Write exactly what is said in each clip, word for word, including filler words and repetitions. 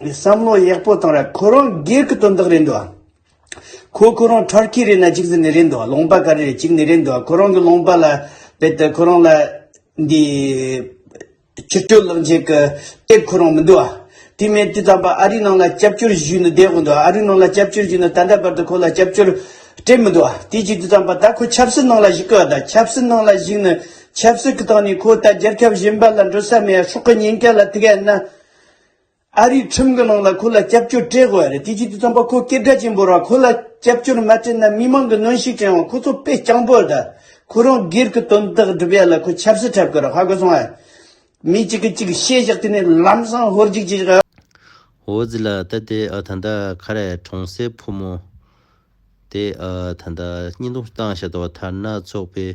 བསམ་བློ་ཡག་པོ་བཏང་ར། ཁོ་རང་སྒེར་གྱི་དོན་དག་རེད་འདུག་ཁོ་ཁོ་རང་ཊར་ཀི་རེད་ན་གཅིག་ཟིན་ནི་རེད་འདུག་ལུང་པ་ག་རེ་རེད་གཅིག་ནི་རེད་འདུག་ཁོ་རང་གི་ལུང་པ་ལ་རྦད་དེ་ཁོ་རང་ལ་འདི་ཕྱིར་སྐྱོད་ལག་འཇལ་གྱི་སྟེགས་ཁོ་རང་མི་འདུག་དེ་མེད་དུས་ཙམ་པ་ཨ་རིའི་ནང་ལ་སྐྱབས་བཅོལ་ཞུས་ནི་བསྡད་དགོས་འདུག་ཨ་རིའི་ནང་ལ་སྐྱབས་བཅོལ་ཞུས་ནི་ད་ལྟ་བར་དུ་ཁོ་ལ་སྐྱབས་བཅོལ་སྤྲད་མི་འདུག་དེ་བྱེད་དུས་ཙམ་པ་ད་ཁོ་ཆབ་སྲིད་ནང་ལ་ཞུགས་གི་ད་ཆབ་སྲིད་ནང་ལ་ཞུགས་ནི་ཆབ་སྲིད་ཀྱི་སྟེང་ནས་ཁོ་ད་རྒྱལ་ཁབ་གཞན་པ་ལ་འགྲོ་ས་མེད། སྲོག་གི་ཉེན་ཁ་ལ་ཐུག་ཡ་ན། ཨ་རིའི་ཁྲིམས་ཀྱི་ནང་ལ་ཁོ་ལ་སྐྱབས་བཅོལ་སྤྲད་དགོས་རེད། དེ་བྱེད་དུས་ཙམ་པ་ཁོ་སྐད་གྲགས་ཆེན་པོ་ར། ཁོ་ལ་སྐྱབས་བཅོལ་མ་སྤྲད་ན་མི་མང་གི་གནོན་ཤུགས་སྤྲད་འོང་། ཁོ་ཚོ་དཔེ་སྤྱང་པོ་རེད། ད་ཁོ་རང་སྒེར་གྱི་དོན་དག་སྒྲུབ་ཡ་ལ་ཁོ་ཆབ་སྲིད་འཁྲབ་གི་ར། ཧ་གོ་སོང་ཨ། མི་གཅིག་གིས་གཅིག་བཤད་བཞག་དེ་ནས་ལམ་སང་ཧོར་འཇིགས་བྱེད་བཞག་འོ་ཟི་ལ་ད་དེ་ཨ་ད་ལྟ་ཁ་རས་གྲོང་གསེབ་ཕོ་མོ་དེ་ཨ་ད་ལྟ་བརྙན་ཐུང་བཏང་བཞག་འདུག་ཐ་ན་ཚོགས་པའི་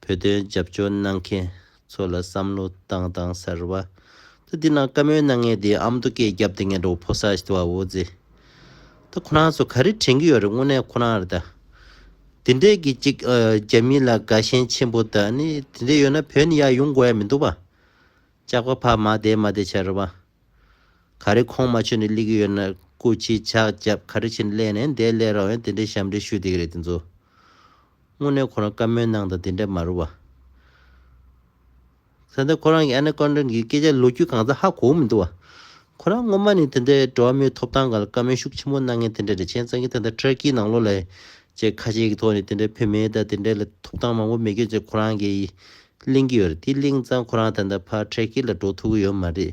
བོད་དོན་རྒྱབ་སྐྱོར་གནང་མཁན་ཚོ་ལ་བསམ་བློ་བཏང་བཏང་ཟེར་བ། ད་འདི་ནང་བཀའ་མོལ་གནང་མཁན་དེ་ཨ་མདོ་སྐད་རྒྱབ་བསྡད་མཁན་འདྲ་བོ་ཕོ་གསར་ཞིག་འདུག་བ། འོ་ཙི། ད་ཁོ་རང་ཚོ་ག་རེ་དྲན་གྱི་ཡོད་རེད། དངོས་གནས་ཁོ་རང་རེད་ད། དེ་འདྲས་ཀྱི་ཅིག་ཨ་རྒྱ་མི་ལ་དགའ་ཞེན་ཆེན་པོ་ད་ནི་དེ་འདྲས་ཡོད་ན་བོད་ནས་ཡར་ཡོང་དགོས་ཡ་མི་འདུག་བ། ཇག་པ་ཕར་མར་བསྡད་མར་བསྡད་བྱས་རེད་བ། ག་རེ་ཁོང་མ་ཆོད་ནས་སླེབས་ཀྱི་ཡོད་ན་སྐུ་མཁྱེན་ཇག་རྒྱབ་ག་རེ་བྱས་ནས་སླེབས་ནས་འདིར་སླེབས་རོགས་ཡོང་། དེ་འདྲའི་ཞབས་འདྲེན་ཞུ་བསྡད་ཀྱི་རེད་དེ་ཚོ། དངོས་གནས་ཁོ་རང་བཀའ་མོལ་གནང་དང་དེ་འདྲ་མ་རེད་བ། ད་ལྟ་ཁོ་རང་གི་ཨ་ན་ཀོན་ཌན་གྱི་སྐད་ཆ་ལོ་རྒྱུས་གང་ཚ་ཧ་གོ་མི་འདུག་བ། ཁོ་རང་སྔོན་མ་ནས་དེ་འདྲའི་འགྲོ་བ་མིའི་ཐོབ་ཐང་སྒང་ལ་བཀའ་མོལ་ཤུགས་ཆེན་པོ་གནང་མཁན་དེ་འདྲ་རེད། བྱས་ཙང་གི་ད་ལྟ་ཊར་ཀིའི་ནང་ལོགས་ལ་ཅེས་ཁ་ཤས་ཀྱི་ཐོག་ནས་དེ་འདྲའི་བུད་མེད་དང་དེ་འདྲའི་ལ་ཐོབ་ཐང་མང་པོ་མེད་རྒྱུ་ཅེས་ཁོ་རང་གིས་གླེང་གི་ཡོད་རེད། དེ་གླེང་ཙང་ཁོ་རང་ད་ལྟ་ཕར་ཊར་ཀི་ལ་འགྲོ་ཐུབ་ཀྱི་ཡོད་མ་རེད། བྱས་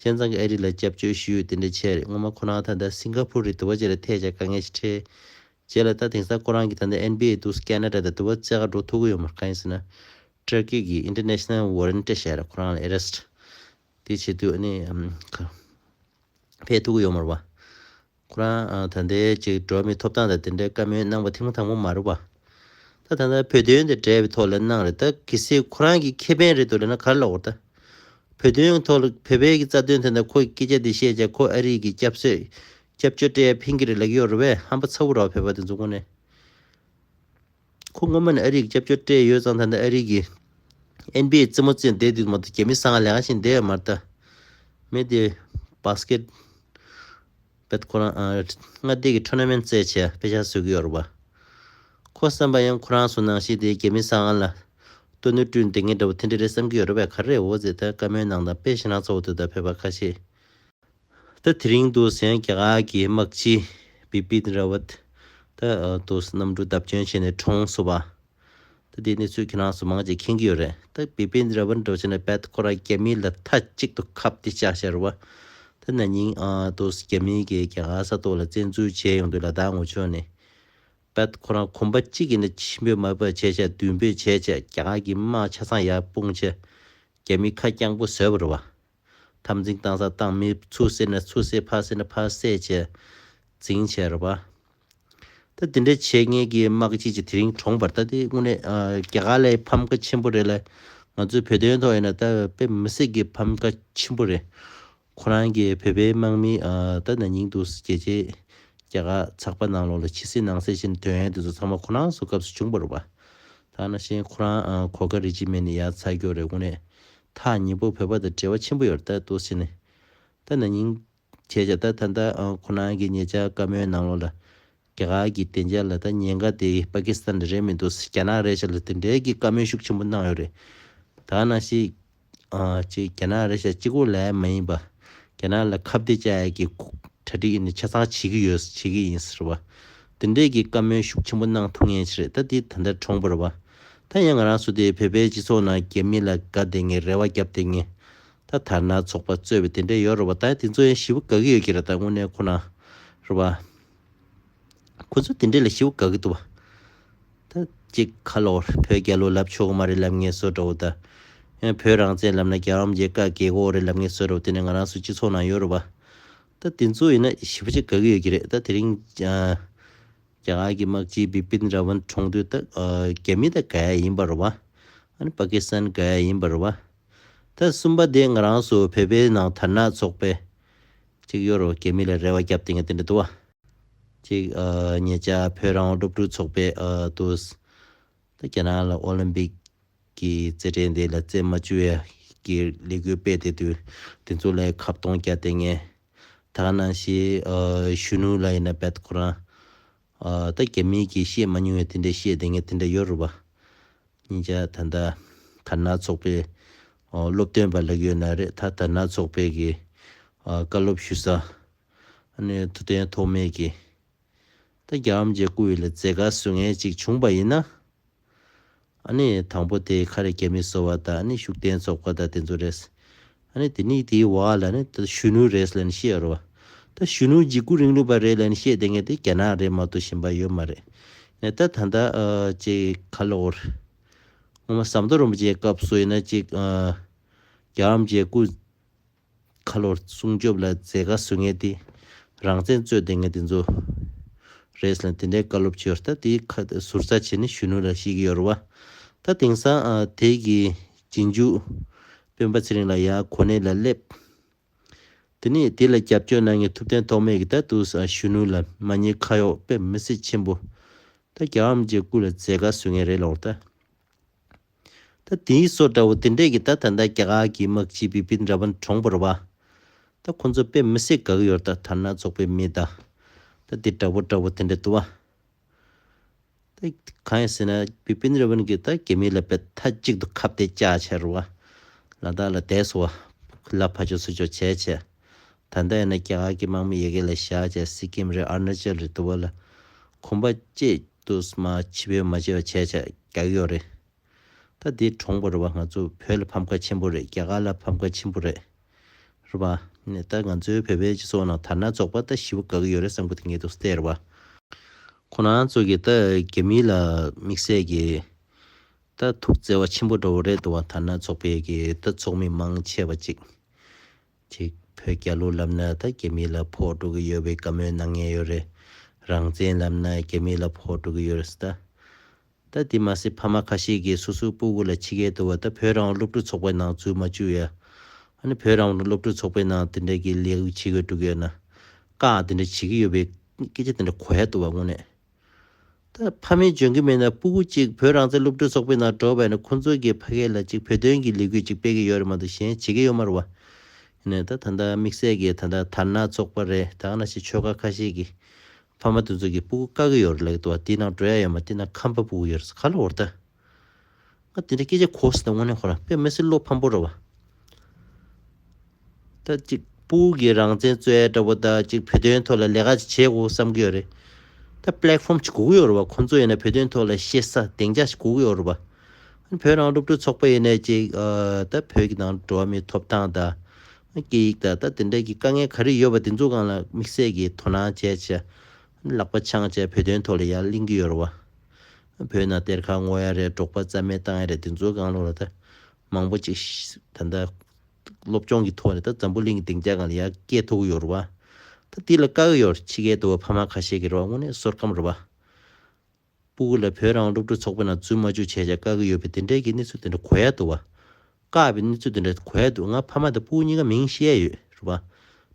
ཙང་གི་ཨ་རི་ལ་སྐྱབས་བཅོལ་ཞུས་དེ་འདྲ་བྱས་རེད། སྔོན་མ་ཁོ་རང་ད་ལྟ་སིང་ག་ཕུར་རེད་འདུག་བ། རྗེས་ལ་ཐད་ཀར་དཀའ་ངལ་ཞིག་འཕྲད། རྗེས་ལ་ད་དེང་སང་ཁོ་རང་གིས་ད་ལྟ་ཨེན་བྷི་ཨེ་འདུག་ཁེ་ན་ཌ་དང་འདུག་བ་བཅས་ཀ་འགྲོ་ཐུབ་ཀྱི་ཡོད་མ་རེད། གང་ཡིན་ཟེར་ན། ཊར་ཀི་གིས་ཨིན་ཊར་ནེ་ཤ་ནལ་ཝོ་རན་ཊི་སྤྲད་བཞག་རེད། ཁོ་རང་ལ་ཨེ་རེ་སི་ཊི་དེ་བྱེད་དུས་ཨ་ནི་ཨམ་ཁ་ཕེབས་ཐུབ་ཀྱི་ཡོད་མ་རེད་བ། ཁོ་རང་ཨ་ད་ལྟའི་ཅིག་འགྲོ་བ་མིའི་ཐོབ་ཐང་དང་དེ་འདྲའི་བཀའ་མོལ་གནང་བ་ཐེངས་མ་དང་པོ་མ་རེད་བ། ད་ད་ལྟ་བོད་དོན་དང་འབྲེལ་བའི་ཐོག་ལ་གནང་རེད། ད་གལ་སྲིད་ཁོ་རང་གི་ཁེ་ཕན་རེད་འདུག་ལབ་ན་ག་རེ་ལབ་དགོས་རེད་ད། བོད་དོན་ཐོག་ལ་བོད་པའི་གི་རྩ་དོན་དེ་འདྲ་ཁོ་གི་སྐད་ཆ་དེ་བཤད་བྱས་ཁོ་ཨ་རི་གི་སྐྱབས་བཅོལ་སྐྱབས་བཅོལ་སྤྲད་ཡ་ཕན་གྱི་རེད་ལབ་ཀྱི་ཡོད་རེད་བས། ཧམ་པ་ཚ་བོ་རེད་བ་བོད་པ་དེ་ཚོ་དངོས་གནས། ཁོ་སྔོན་མ་ནས་ཨ་རི་གི་སྐྱབས་བཅོལ་སྤྲད་ཡོད་ཙང་ད་ལྟ་ཨ་རི་གི་ཨེན་བྷི་ཨེ་རྩེད་མོ་རྩེ་བསྡད་དུས་མ་གཏོགས་རྒྱ་མི་སང་ལས་ཀ་བྱེད་བསྡད་ཡོད་མ་རེད་ད། མི་དེ་བྷ་སི་ཀེ་ཊི་བྷེད་ཁོ་རང་ཨ་མངའ་སྡེ་གི་ཊོར་ན་མེན་ཊི་རྩེད་བྱས་པེ་ཤག་བཟོ་གི་ཡོད་རེད་བ། ཁོ་བསམ་པ་ཡང་ཁོ་རང་ཚོ་ནང་བཞིན་དེ་རྒྱ་མི་སང་ལ་ལྟོ་ནུས་བསྐྲུན་བསྡད་མཁན་འདྲ་བོ་དེ་འདྲ་རེད་བསམ་གི་ཡོད་རེད་བས། ག་རེ་འོ་ཟེར་ད་བཀའ་མོལ་གནང་དང་དཔེ་ཞེ་དྲག་ཚ་བོ་འདུག་ད་བོད་པ་ཁ་ཤས། ད་དེ་རིང་དུ་སེང་རྒྱ་གར་གྱི་དམག་སྤྱི་བི་པིན་ར་ཝད་ད་དུ་གནམ་གྲུ་བརྡབ་སྐྱོན་བྱས་ནས་གྲོངས་སོང་བ། ད་དེ་གནས་ཚུལ་ཁྱེད་རང་ཚོ་མང་ཆེ་མཁྱེན་གྱི་ཡོད་རེད། ད་བི་པིན་ར་ཝད་འདྲ་བོ་བྱས་ན་བད་ཁོ་རང་རྒྱ་མི་ལ་མཐའ་གཅིག་ཏུ་ཁ་གཏད་བཅག་བཞག་རེད་བ། ད་ན་ནིང་ཨ་དུ་རྒྱ་མི་གིས་རྒྱ་གར་ས་ཐོག་ལ་བཙན་འཛུལ་བྱས་ཡོང་དུས་ལ་དྭགས་ངོས་ཕྱོགས་ནས་བད་ཁོ་རང་གོམ་པ་གཅིག་ཡིན་ན་ཆེན་པོས་མ་འབད་བྱས་བྱས་མདུན་སྤོས་བྱས་བྱས་རྒྱ་གར་གྱི་དམག་ཆ་ཚང་ཡར་སྤུངས་བྱས་རྒྱ་མི་ཁ་རྐྱང་པོ་བཟོས་པ་རེད་བ། འཐབ་འཛིང་བཏང་ས་བཏང་། མི་ཚུར་བསད་ན་ཚུར་བསད། ཕར་བསད་ན་ཕར་བསད་བྱས་འཛིང་བྱས་རེད་པ། ད་དེ་འདྲ་བྱེད་མཁན་གྱི་དམག་སྤྱི་ཅིག་དེ་རིང་གྲོངས་པ་རེད། ད་དེ་དངོས་གནས་ཨ་རྒྱ་གར་ལ་ཕམ་ཁ་ཆེན་པོ་རེད་ལ། ང་ཚོའི་བོད་དོན་ཐོག་ཡིན་ན་ད་དཔེ་མི་སྲིད་ཀྱི་ཕམ་ཁ་ཆེན་པོ་རེད། ཁོ་རང་གིས་བོད་པའི་དམག་མི་ཨ་ད་ན་ནིང་དུ་རྒྱལ་སྤྱིའི་རྒྱ་གར་ཚགས་པ་ནང་ལོགས་ལ་ཕྱི་སྲིད་ནང་སྲིད་བྱས་ནས་ཐོན་ཡས་དེ་ཚོ་ཚང་མ་ཁོ་རང་ཚོ་སྐབས་སུ་བྱུང་བ་རེད་པ། ད་ནང་བཞིན་ཁོ་རང་ཨ་གོ་ག་རི་ཇི་མེན་ནས་ཡར་ཚར་གྱི་ཡོད་རེད། དངོས་གནས་ཐག་ཉེ་པོ་བོད་པ་དང་འབྲེལ་བ་ཆེན་པོ་ཡོད་རེད། ད་འདུག་སེ་ནས་ད་ན་ནིང་བྱས་བྱས་ད་ད་ལྟ་ཨ་ཁོ་རང་གི་ཉེ་ཆར་བཀའ་མོལ་ནང་ལོགས་ལ་རྒྱ་གར་གྱི་བདེ་འཇགས་ལ་ད་ཉེན་ཁ་དེ་པ་ཀི་སི་ཐན་རེད་མི་འདུག་རྒྱ་ནག་རེད་ཤག་ལ་དེ་འདྲའི་གི་བཀའ་མོལ་ཤུགས་ཆེན་པོ་གནང་ཡོད་རེད། ད་ནང་བཞིན་ཨ་ཅིག་རྒྱ་ནག་རེད་ཤག་གཅིག་པོ་ལ་མ་ཡིན་པ། རྒྱ་ནག་ལ་ཁ་གཏད་བཅག་ཡག་གི་གྲ་སྒྲིག་ཡིན་ན་ཆ་ཚང་བྱེད་ཀྱི་ཡོད། བྱེད་ཀྱི་ཡིན་ཟེར་བ། དེ་འདྲས་ཀྱི་བཀའ་མོལ་ཤུགས་ཆེན་པོ་གནང་ཐུབ་མཁན་ཞིག་རེད། ད་འདི་ད་ལྟ་གྲོངས་པ་རེད་བ། ད་ཡང་ང་རང་ཚོ་དེ་བོད་པའི་སྤྱི་ཚོགས་ནང་རྒྱ་མི་ལ་དགའ་བསྡད་མཁན། རེ་བ་བརྒྱབ་བསྡད་མཁན། ད་དར་ནག་ཚོགས་པ་གཙོས་པའི་དེ་འདྲས་ཡོད་རེད་བ། ད་དེ་ཚོ་ཡང་ཞེ་པོ་དགའ་གི་ཡོད་ཀྱི་རེད། ད་དངོས་གནས་ཁོ་ན་རེད་བ། ཁོ་ཚོ་དེ་འདྲས་ལ་ཞེ་པོ་དགའ་གི་འདུག་བ། ད་ཅིག་ཁ་ལོ་བོད་རྒྱལ་ལོ་ལབ་ཆོག་གི་མ་རེད་ལབ་མཁན་བཟོ་འདྲ་བོ། ད་ཡང་བོད་རང་བཙན་ལབ་ན་རྒྱལ་བ་རིན་པོ་ཆེ་བཀའ་བརྒྱད་དགོས་རེད་ལབ་མཁན་བཟོ་འདྲ་བོ། དེ་ནས་ང་རང་ཚོ་སྤྱི་ཚོགས་ནང་ཡོད་རེད་བ། ད་དེ་ཚོ་ཡིན་ན་ཞེ་པོ་ཅིག་དགའ་གི་ཡོད་ཀྱི་རེད། ད་དེ་རིང་ཨ་རྒྱ་གར་གྱི་དམག་སྤྱི་བི་པིན་ར་ཝན་གྲོངས་དུས་ད་ཨ་རྒྱ་མི་ད་དགའ་ཡ་ཡིན་པ་རེད་བ། ཨ་ནི་པ་ཀི་སི་ཐན་དགའ་ཡ་ཡིན་པ་རེད་བ། ད་གསུམ་པ་དེ་ང་རང་ཚོ་བོད་པའི་ནང་དར་ནག་ཚོགས་པའི་ཅིག་ཡོད་རེད་བ། རྒྱ་མི་ལ་རེ་བ་བརྒྱབ་བསྡད་མཁན་དེ་འདྲ་འདུག་བ། ཅིག་ཨ་ཉེ་ཆར་བོད་རང་དབང་སློབ་ཕྲུག་ཚོགས་པས་ཨ་དུ་ད་རྒྱ་ནག་ལ་ཨོ་ལིམ་པིག་གི་རྩེད་འགྲན་དེ་ལ་རྩེད་མ་བཅུག་ཡ་གི་ལས་འགུལ་སྤེལ་བསྡད་དུས་དེ་ཚོ་ལ་ཁ་གཏོང་རྒྱག་བསྡད་མཁན། ད་ག་ནང་བཞིན་ཨ་གཞོན་ནུ་ལ་ཡིན་ན་བད་ཁོ་རང་ཨ་ད་རྒྱ་མིའི་གི་བཤད་མ་མྱོང་བའི་དེ་འདྲའི་བཤད་བསྡད་མཁན་དེ་འདྲ་ཡོད་རེད་བ། སྙིང་རྗེ། ད་ལྟ་དར་ནག་ཚོགས་པའི་ཨ་སློབ་སྟོན་པ་ལབ་ཡོད་ན་རེད། ད་དར་ནག་ཚོགས་པའི་གི་ཨ་བཀའ་སློབ་ཞུ་ས། ཨ་ནི་ཐུབ་བསྟན་ཐོགས་མེད་ཀྱིས་ད་རྒྱལ་བ་རིན་པོ་ཆེའི་སྐུ་ཡི་ལ་མཛད་དཀའ་བཟོ་མཁན་ཅིག་བྱུང་པ་ཡིན་ན། ཨ་ནི་དང་པོ་དེ་ཁ་རེ་རྒྱ་མི་བཟོ་བ་དང་ཨ་ནི་ཤུགས་ལྡན་ཚོགས་པ་དང་དེ་ཚོ་རེད། ཨ་ནི་དེ་ནི་དེའི་བར་ལ་ནི་ད་གཞོན་ནུ་རེད་ལབ་ནས་བཤད་ཡོད་རེད་བ། ད་གཞོན་ནུ་འཇིགས་སྐུལ་རིང་ལུགས་པ་རེད་ལབ་ནས་བཤད་བསྡད་མཁན་དེ་རྒྱ་ནག་རེད་མ་གཏོགས་གཞན་པ་ཡོད་མ་རེད། ནས་ད་ད་ལྟ་ཨ་ཅིག་ག་ལབ་དགོས་རེད། སྔོན་མ་ཟམ་གདོང་རིན་པོ་ཆེའི་སྐབས་སུ་ཡིན་ན་ཅིག་ཨ་རྒྱལ་བ་རིན་པོ་ཆེའི་སྐུ་ཁ་ལོར་སྲུང་སྐྱོབ་ལ་མཛད་དཀའ་བཟོ་མཁན་དེ་རང་བཙན་རྩོད་བསྡད་མཁན་དེ་ཚོ་རེད་ཟེར་ནས་དེ་འདྲའི་བཀའ་སློབ་བྱས་ཡོད་རེད། ད་དེའི་ཁ་ཟུར་ཟ་བྱས་ནས་གཞོན་ནུ་ལ་བཤད་ཀྱི་ཡོད་རེད་བ། ད་དེང་སང་ཨ་དེ་གི་རྗེས་འཇུག་སྤེན་པ་ཚེ་རིང་ལགས་ཡར་གོ་གནས་ལ་སླེབས། དེ་ནས་དེ་ལ་རྒྱབ་སྐྱོར་གནང་མཁན་ཐུབ་བསྟན་ཐོགས་མེད་ཀྱིས་ད་དུང་ཨ་གཞོན་ནུ་ལ་མ་ཉེས་ཁ་གཡོགས་དཔེ་མི་སྲིད་ཆེན་པོ། ད་རྒྱལ་བ་རིན་པོ་ཆེའི་སྐུ་ལ་མཛད་དཀའ་བཟོ་མཁན་རེད་ལབ་ད། ད་དེའི་བཟོ་འདྲ་བོ་དེ་འདྲས་ཀྱི་ད་ད་ལྟ་རྒྱ་གར་གྱི་དམག་སྤྱི་བི་པིན་ར་ཝན་གྲོངས་པ་རེད་བ། ད་ཁོ་ཚོ་དཔེ་མི་སྲིད་དགའ་གི་ཡོད་རེད། ད་དར་ནག་ཚོགས་པའི་མི་ད། ད་དེ་འདྲ་བོ་འདྲ་བོ་དེ་འདྲས་འདུག་བ། ད་གང་ཡིན་ཟེར་ན་བི་པིན་ར་ཝན་གྱིས་ད་རྒྱ་མི་ལ་དཔེ་མཐའ་གཅིག་ཏུ་ཁ་གཏད་བཅག་བྱས་རེད་བ། ལ་དྭགས་ལ་བསྡད་སོང་བ། ལ་ཕར་ཕྱོགས་ཚུར་ཕྱོགས་བྱས་བྱས། ད་ལྟ་ཡིན་ན་རྒྱ་གར་གྱི་དམག་མི་ཡ་གི་ལ་བཞག་བྱས་སི་ཀིམ་རེད་ཨ་རུ་ན་ཅལ་རེད་འདུག་བ་ལ། གོམ་པ་གཅིག་ཏུ་མར་ཕྱི་པོས་མ་བྱས་པ་བྱས་བྱས་རྒྱག་གི་ཡོད་རེད། ད་འདི་གྲོངས་པ་རེད་བ། ང་ཚོ་བོད་ལ་ཕམ་ཁ་ཆེན་པོ་རེད། རྒྱ་གར་ལ་ཕམ་ཁ་ཆེན་པོ་རེད། རེད་བ། ནས་ད་ང་ཚོའི་བོད་པའི་སྤྱི་ཚོགས་ནང་དར་ནག་ཚོགས་པ་ད་ཞེ་པོ་དགའ་གི་ཡོད་རེད་བསམ་གི་འདུག་ངས་འདུག་སྟེར་བ། ཁོ་རང་ཚོ་གིས་ད་རྒྱ་མི་ལ་དམིགས་བསལ་གྱི་ད་ཐུགས་བརྩེ་བ་ཆེན་པོ་འདྲ་བོ་རེད་འདུག་བ། དར་ནག་ཚོགས་པའི་གི་ད་ཚོགས་མི་མང་ཆེ་བ་ཅིག་ཅིག་བོད་རྒྱལ་ལོ་ལབ་ན་ད་རྒྱ་མི་ལ་ཕོག་འགྲོ་གི་ཡོད་པའི་བཀའ་མོལ་གནང་མཁན་ཡོད་རེད། རང་བཙན་ལབ་ན་རྒྱ་མི་ལ་ཕོག་འགྲོ་གི་ཡོད་རེད་ཟེར་ད། ད་དེ་མ་ཟད་ཕ་མ་ཁ་ཤས་ཀྱིས་སོ་སོའི་སྤུ་གུ་ལ་ཕྱི་རྒྱལ་དུ་བ་ད་བོད་རང་དབང་སློབ་ཕྲུག་ཚོགས་པའི་ནང་འཛུལ་མ་བཅུག་ཡ། ཨ་ནི་བོད་རང་དབང་སློབ་ཕྲུག་ཚོགས་པའི་ནང་དེ་འདྲ་གི་ལས་འགུལ་བྱེད་དགོས་འགྲོ་གི་ཡོད་ན། བཀག་དེ་འདྲ་བྱེད་ཀྱི་ཡོད་པའི་སྐད་ཆ་དེ་འདྲ་གོ་ཡ་འདུག་བ་དངོས་གནས། ད་ཕ་མས་འཇོན་གྱི་མེད་ན་སྤུ་གུ་གཅིག་བོད་རང་བཙན་སློབ་ཕྲུག་ཚོགས་པའི་ནང་འགྲོ་བ་ཡིན་ན་ཁོ་ཚོ་གི་ཕ་གི་ལ་གཅིག་བོད་དོན་གྱི་ལས་འགུལ་གཅིག་སྤེལ་གྱི་ཡོད་རེད་མ་གཏོགས་གཞན་བྱེད་ཀྱི་ཡོད་མ་རེད་བ། ཡིན་ནའི་ད་ད་ལྟ་དམིགས་བསལ་གྱི་ད་ལྟ་དར་ནག་ཚོགས་པ་རེད། ད་ག་ནང་བཞིན་ཆོལ་ཁ་ཁ་ཤས་ཀྱི་ཕ་མ་དེ་ཚོ་གི་སྤུ་གུ་བཀག་གི་ཡོད་རེད་ལབ་ཀྱི་འདུག་བ། དེ་ནང་འགྲོ་ཡ་ཡོད་མ་དེ་ནང་ཁམས་པ་སྤུ་གུ་ཡོད་རེད་ཟེར་ག་ལ་འོར་ད། ང་དེ་འདྲ་སྐད་ཆ་གོ་སྲིད་ད་དངོས་གནས་ཁོ་རང་དཔེ་མི་སྲིད་བློ་ཕམ་པོ་རེད་བ། ད་ཅིག་སྤུ་གུ་གི་རང་བཙན་རྩོད་ཡ་འདྲ་པོ་ད་ཅིག་བོད་དོན་ཐོག་ལ་ལས་ཀ་ཅིག་བྱེད་དགོས་བསམ་གྱི་ཡོད་རེད། ད་པི་ལེ་ཊི་ཕོམ་ཅིག་དགོས་ཀྱི་ཡོད་རེད་བ། ཁོང་ཚོ་ཡིན་ན་བོད་དོན་ཐོག་ལ་བཤད་ས་སྡིངས་ཆ་ཞིག་དགོས་ཀྱི་ཡོད་རེད་བ། བོད་རང་སློབ་ཕྲུག་ཚོགས་པ་ཡིན་ནའི་ཅིག་ཨ་ད་བོད་ཀྱི་ནང་འགྲོ་བ་མིའི་ཐོབ་ཐང་དང་སྐད་ཡིག་དང་ད་དེ་འདྲ་གི་དཀའ་ངལ་ག་རེ་ཡོད་པ་དེ་ཚོ་སྒང་ལ་དམིགས་བསལ་གྱི་དོ་སྣང་བྱས་བྱས་ལག་པ་འཆང་བྱས་བོད་དོན་ཐོག་ལ་ཡར་གླེང་གི་ཡོད་རེད་བ། བོད་ནང་གཏེར་ཁ་སྔོག་ཡ་རེད། འབྲོག་པ་རྩ་མེད་བཏང་ཡ་རེད། དེ་ཚོའི་སྒང་ལོགས་ལ་ད་མང་པོ་ཅིག་ད་ལྟ་སློབ་སྦྱོང་གི་ཐོག་ནས་ད་འཛམ་བུ་གླིང་གི་སྡིངས་ཆ་སྒང་ལ་ཡར་སྐྱེལ་ཐུབ་ཀྱི་ཡོད་རེད་བ། ད་དེ་ལ་དཀའ་གི་ཡོད་རེད། ཕྱི་རྒྱལ་དུ་བ་ཕ་མ་ཁ་ཤས་ཀྱི་རེད་བ། དངོས་གནས་བསོད་སྐམ་རེད་བ། སྤུ་གུ་ལ་བོད་རང་དབང་སློབ་ཕྲུག་ཚོགས་པའི་ནང་འཛུལ་མ་བཅུག་བྱས་བྱས་དཀའ་གི་ཡོད་པའི་དེ་འདྲའི་གི་གནས་ཚུལ་དེ་འདྲ་གོ་ཡ་འདུག་བ། བཀག་པའི་གནས་ཚུལ་དེ་འདྲ་གོ་ཡ་འདུག་ང་ཕ་མ་དང་སྤུ་གུ་གཉིས་ཀ་མིང་ཤེས་ཡ་ཡོད་རེད་བ།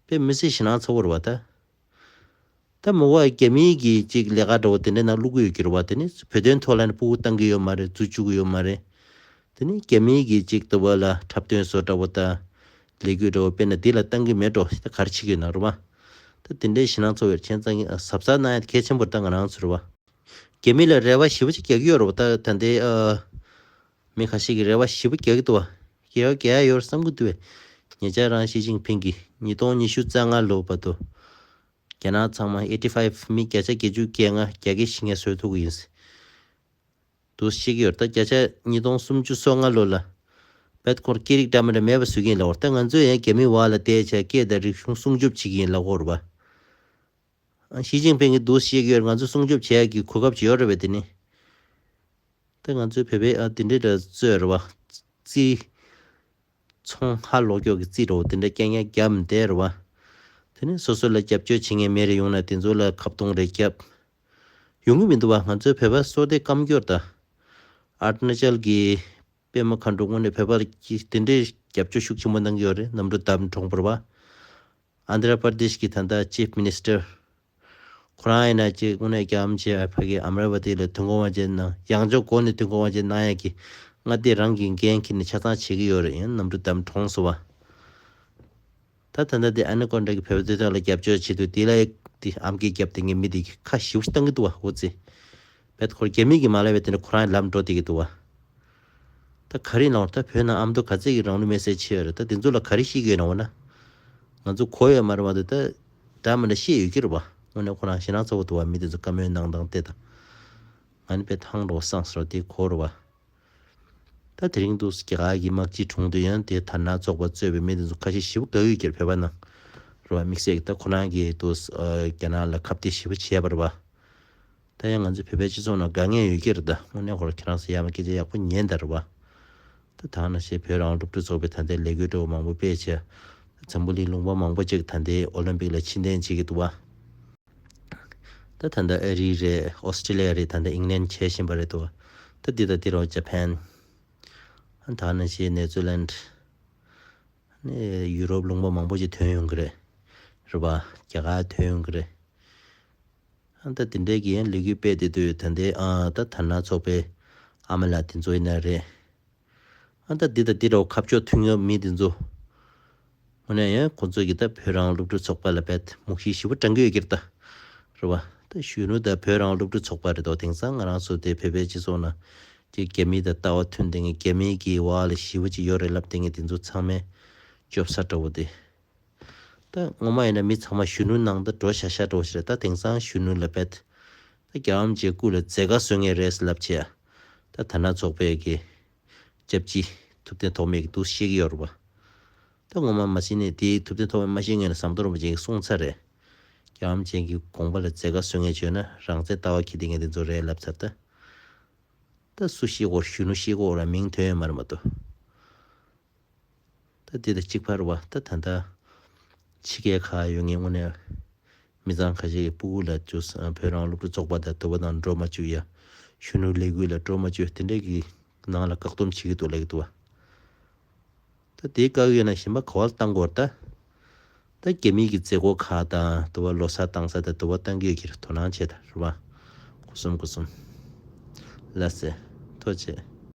དཔེ་མི་སྲིད་ཞེད་སྣང་ཚ་པོ་རེད་བ་ད། ད་མི་བ་རྒྱ་མིའི་གི་ཅིག་ལས་ཀ་འདྲ་བོ་དེ་འདྲའི་ནང་བླུག་གི་ཡོད་ཀྱི་རེད་བ། དེ་ནི་བོད་དོན་ཐོག་ལ་ནི་སྤུ་གུ་བཏང་གི་ཡོད་མ་རེད། འཛུལ་བཅུག་གི་ཡོད་མ་རེད། དེ་ནི་རྒྱ་མིའི་གི་ཅིག་ལྟ་བུ་ལ་འཁྲབ་སྟོན་བཟོ་འདྲ་བོ་དང་ལས་འགུལ་འདྲ་བོ་སྤེལ་ན་འདི་ལ་བཏང་གི་མེད་འགྲོ། ད་ག་རེ་བྱེད་ཀྱི་ཡོད་ན་རེད་བ། ད་དེ་འདྲའི་ཞེད་སྣང་ཚ་བོ་ཡོད་ཁྱེད་ཚང་གི་གཟབ་གཟབ་གནང་ཡ་དེ་གལ་ཆེན་པོ་རེད། ད་ང་རང་ཚོ་རེད་བ། རྒྱ་མི་ལ་རེ་བ་ཞེ་པོ་ཅིག་རྒྱག་གི་ཡོད་རེད་བ། ད་ད་ལྟའི་ཨ་མི་ཁ་ཤས་ཀྱིས་རེ་བ་ཞེ་པོ་རྒྱག་གི་འདུག་བ། རྒྱག་རྒྱག་ཡ་ཡོད་རེད་བསམ་གྱི་འདུག་བས། ཉེ་ཆར་རང་ཞི་ཅིན་ཕིང་གིས་ཉིས་སྟོང་ཉི་ཤུ་རྩ་ལྔ་ལོ་བར་དུ་རྒྱ་ནག་ཚང་མ་ཨེ་ཊི་ཕའིབ་མི་བརྒྱ་ཆ་བརྒྱད་ཅུ་གྱ་ལྔ་རྒྱ་སྐད་བཤད་མཁན་བཟོ་ཐུབ་ཀྱི་ཡིན་ཟེར་འདུག་བཤད་ཀྱི་ཡོད་རེད། ད་བརྒྱ་ཆ་ཉིས་སྟོང་སུམ་ཅུ་སོ་ལྔ་ལོ་ལ་བད་ཁོར་སྐད་རིགས་འདྲ་མི་འདྲ་མེད་པ་བཟོ་གི་ཡིན་ལབ་པ་རེད། ད་ང་ཚོས་ཡང་རྒྱ་མི་བར་ལ་བསྡད་བྱས་སྐད་དང་རིག་གཞུང་སྲུང་སྐྱོབ་བྱེད་ཀྱི་ཡིན་ལབ་ཀྱི་ཡོད་རེད་པ། ཞི་ཅིན་ཕིང་གིས་འདུག་བཤད་ཀྱི་ཡོད་རེད། ང་ཚོ་སྲུང་སྐྱོབ་བྱེད་ཡག་གི་གོ་སྐབས་ཅིག་ཡོད་རེད་པས། དེ་ནི་ད་ང་ཚོའི་བོད་པའི་ཨ་དེ་འདྲའི་འདྲ་རྩོད་རེད་པ། རྩིས་ཚོང་ཧ་ལོག་ཀྱོག་གི་རྩིས་འདྲ་བོ་དེ་འདྲ་རྐྱང་རྐྱང་བརྒྱབ་བསྡད་རེད་པ། དེ་ནི་སོ་སོ་ལ་རྒྱབ་སྐྱོར་བྱེད་མཁན་མི་རེ་ཡོང་ན་དེ་ཚོ་ལ་ཁ་བརྡུང་རེ་བརྒྱབ། ཡོང་གི་མི་འདུག་པ། ང་ཚོའི་བོད་པ་བསོད་བདེ་སྐམ་སྐྱོར་དང་། ཨ་རུ་ན་ཅལ་གྱི་པད་མ་མཁའ་འགྲོ་དངོས་གནས་བོད་པར་གྱི་དེ་འདྲའི་རྒྱབ་སྐྱོར་ཤུགས་ཆེན་པོ་གནང་གི་ཡོད་རེད། གནམ་གྲུ་བདམས་གྲོངས་པ་རེད་པ། ཨན་དྷྲ་པར་དེཤ་གི་ད་ལྟ་ཅིཕ་མི་ནི་སི་ཊར། ཁོ་རང་ཡིན་ན་ཅིག་དངོས་གནས་རྒྱ་ཨམ་ཆེ་ཕ་གི་ཨ་མ་ར་བ་ཏི་ལ་དུས་འཁོར་དབང་ཆེན་གནང་། ཡང་ཅོག་གོ་ནས་དུས་འཁོར་དབང་ཆེན་གནང་ཡག་གི་མངའ་སྡེ་རང་གི་འགན་འཁྱེར་ནས་ཆ་ཚང་བྱེད་ཀྱི་ཡོད་རེད། ཡང་གནམ་གྲུ་བདམས་གྲོངས་སོང་བ། ད་ད་ལྟ་དེ་ཨ་ནི་ཀོན་ཊ་གི་བོད་པ་དེ་ཚོ་ལ་རྒྱབ་སྐྱོར་བྱེད་དུས་དེ་ལ་དེ་ཨམ་སྐད་རྒྱབ་དེ་ངས་མི་དེ་ཁ་ཞེ་པོ་ཞིག་བཏང་གི་འདུག་བ། འོ་ཙི་བེད་ཁོར་རྒྱ་མི་གི་མ་ལབ་པའི་དེ་ནས་ཁོ་རང་ལམ་འགྲོ་བསྡད་ཀྱི་འདུག་བ། ད་ག་རེ་ལབ་ད་བོད་ནང་ཨ་མདོ་ག་ཚད་ཀྱི་རང་ལུས་མེར་སྲེག་བྱས་ཡོད་རེད། ད་དེ་ཚོ་ལ་ག་རེ་ཤེས་ཀྱི་ཡོད་ན་འོ་ན། ང་ཚོ་གོ་ཡོད་མ་རེད་མ་གཏོགས་ད་འདྲ་མི་འདྲ་ཤེས་ཡོད་ཀྱི་རེད་བ། དངོས་གནས་ཁོ་རང་ཞེད་སྣང་ཚ་པོ་འདུག་བ། མི་དེ་ཚོ་བཀའ་མོལ་གནང་སྟངས་དེ་དང་། ང་ནི་དཔེ་ཐང་འགྲོ་བ་སངས་སོ་དེ་གོ་རེད་བ། ད་དེ་རིང་དུ་རྒྱ་གར་གྱི་དམག་སྤྱི་གྲོངས་དུས་ཡང་དེ་དར་ནག་ཚོགས་པ་གཙོས་པའི་མི་དེ་ཚོ་ཁ་ཤས་ཞེ་པོ་དགའ་ཡོད་ཀྱི་རེད། བོད་པ་ནང་རེད་བ། དམིགས་བསལ་གྱི་ད་ཁོ་རང་གིས་དུ་རྒྱ་ནག་ལ་ཁ་གཏད་ཞེ་པོ་བྱས་པ་རེད་བ། ད་ཡང་ང་ཚོ་བོད་པའི་སྤྱི་ཚོགས་ནང་དགའ་ངེས་ཡོད་ཀྱི་རེད། ད་དངོས་གནས་ཁོ་རང་ཁྱེད་རང་ཚོ་ཡ་མ་སྐད་ཆ་ཡག་པོ་ཉན་ད་རེད་བ། ད་ད་ནང་བཞིན་བོད་རང་སློབ་ཕྲུག་ཚོགས་པའི་ད་ལྟའི་ལས་འགུལ་འདྲ་བོ་མང་པོ་སྤེལ་བྱས། འཛམ་བུ་གླིང་ལུང་པ་མང་པོ་ཅིག་ད་ལྟའི་ཨོ་ལིམ་པིག་ལ་ཕྱིར་འཐེན་བྱེད་ཀྱི་འདུག་བ། ད་ད་ལྟ་ཨ་རི་རེད། ཨོ་སི་ཀྲི་ལི་ཡ་རེད། ད་ལྟ་ཨིང་ལན་བྱེད་བཞིན་པ་རེད་འདུག་བ། ད་འདི་དང་འདི་རོགས་ཇ་པན། ད་ནང་བཞིན་ནེ་ཛར་ལན། ནས་ཡུ་རོབ་ལུང་པ་མང་པོ་ཅིག་ཐོན་ཡོང་གི་རེད། རེད་བ། རྒྱ་གར་ཐོན་ཡོང་གི་རེད། ཨ་ད་དེ་འདྲའི་གི་ཡང་ལས་འགུལ་སྤེལ་བསྡད་དུས་ད་ལྟའི་ཨ་ད་དར་ནག་ཚོགས་པའི་ཨ་མ་ལགས་དེ་ཚོ་ཡིན་ན་རེད། ཨ་ད་འདི་དང་འདི་འདྲ་བོ་ཁ་ཕྱོགས་མཐུན་ཡོད་མི་དེ་ཚོ། དངོས་གནས་ཡང་ཁོང་ཚོ་གི་ད་བོད་རང་སློབ་ཕྲུག་ཚོགས་པ་ལ་རྦད་མུག་ཤི་ཞེ་པོ་སྤྲང་གི་ཡོད་ཀྱི་རེད་ད། རེད་བ། ད་གཞོན་ནུ་ད་བོད་རང་སློབ་ཕྲུག་ཚོགས་པ་རེད་དོ། དེང་སང་ང་རང་ཚོ་དེ་བོད་པའི་སྤྱི་ཚོགས་ནང་དེ་རྒྱ་མི་དང་ལྟ་བ་མཐུན་བསྡད་མཁན་རྒྱ་མི་གི་བ་ལ་ཞེ་པོ་ཅིག་ཡོད་རེད་ལབ་བསྡད་མཁན་དེ་ཚོ་ཚང་མས་སྐྱོབ་ས་འདྲ་བོ་དེ། ད་ངོ་མ་ཡིན་ན་མི་ཚང་མ་གཞོན་ནུ་ནང་ད་འགྲོ་ཤ་ཤ་འགྲོ་ཞེས་རེད། ད་དེང་སང་གཞོན་ནུ་ལ་རྦད། ད་རྒྱལ་བ་རིན་པོ་ཆེའི་སྐུ་ལ་མཛད་དཀའ་བཟོ་མཁན་རེད་ལབ་བྱས། ད་དར་ནག་ཚོགས་པའི་གི་སྐྱབས་རྗེ་ཐུབ་བསྟན་ཐོགས་མེད་ཀྱི་འདུག་བཤད་ཀྱི་ཡོད་རེད་པ། ད་ངོ་མ་མ་ཤེས་ནས་དེའི་ཐུབ་བསྟན་ཐོགས་མེད་མ་ཤེས་མཁན་ལ་ཟམ་གདོང་རིན་པོ་ཆེ་གིས་གསུངས་ཚར་རེད། རྒྱལ་བ་རིན་པོ་ཆེ་གི་དགོངས་པ་ལ་མཛད་དཀའ་བཟོ་མཁན་བྱས་ན་རང་བཙན་ལྟ་བ་འཁྱེར་བསྡད་མཁན་དེ་ཚོ་རེད་ལབ་ཚར། ད་ད་སུ་ཤེས་གོ། གཞོན་ནུ་ཤེས་གོ་ར་མིང་ཐོན་ཡོད་མ་རེད་མ་གཏོགས། ད་དེ་དང་གཅིག་པ་རེད་བ། ད་ད་ལྟ་ཕྱི་རྒྱལ་ཁག་ཡོད་མཁན་དངོས་གནས་མི་ཚང་ཁ་ཤས་ཀྱིས་སྤུ་གུ་ལ་ཅུ་བོད་རང་སློབ་ཕྲུག་ཚོགས་པ་དང་དུ་བ་དང་འགྲོ་མ་བཅུག་ཡ། གཞོན་ནུ་ལས་འགུལ་ལ་འགྲོ་མ་བཅུག་དེ་འདྲས་ཀྱི་ནང་ལ་བཀག་སྡོམ་བྱེད་ཀྱི་འདུག་ལབ་ཀྱི་འདུག་བ། ད་དེ་བཀག་ཡོད་ན་གཞན་པ་ག་བ་ལ་བཏང་དགོས་རེད་ད། ད་རྒྱ་མི་གི་མཛད་སྒོ་ཁག་དང་དུ་བ་ལོ་གསར་བཏང་ས་དང་དུ་བ་བཏང་གི་ཡོད་ཀྱི་རེད། དོ་སྣང་བྱེད་ད་རེད་བ། སྒོ་གསུམ་སྒོ་གསུམ། ལགས་སེ། ཐུགས་རྗེ་ཆེ།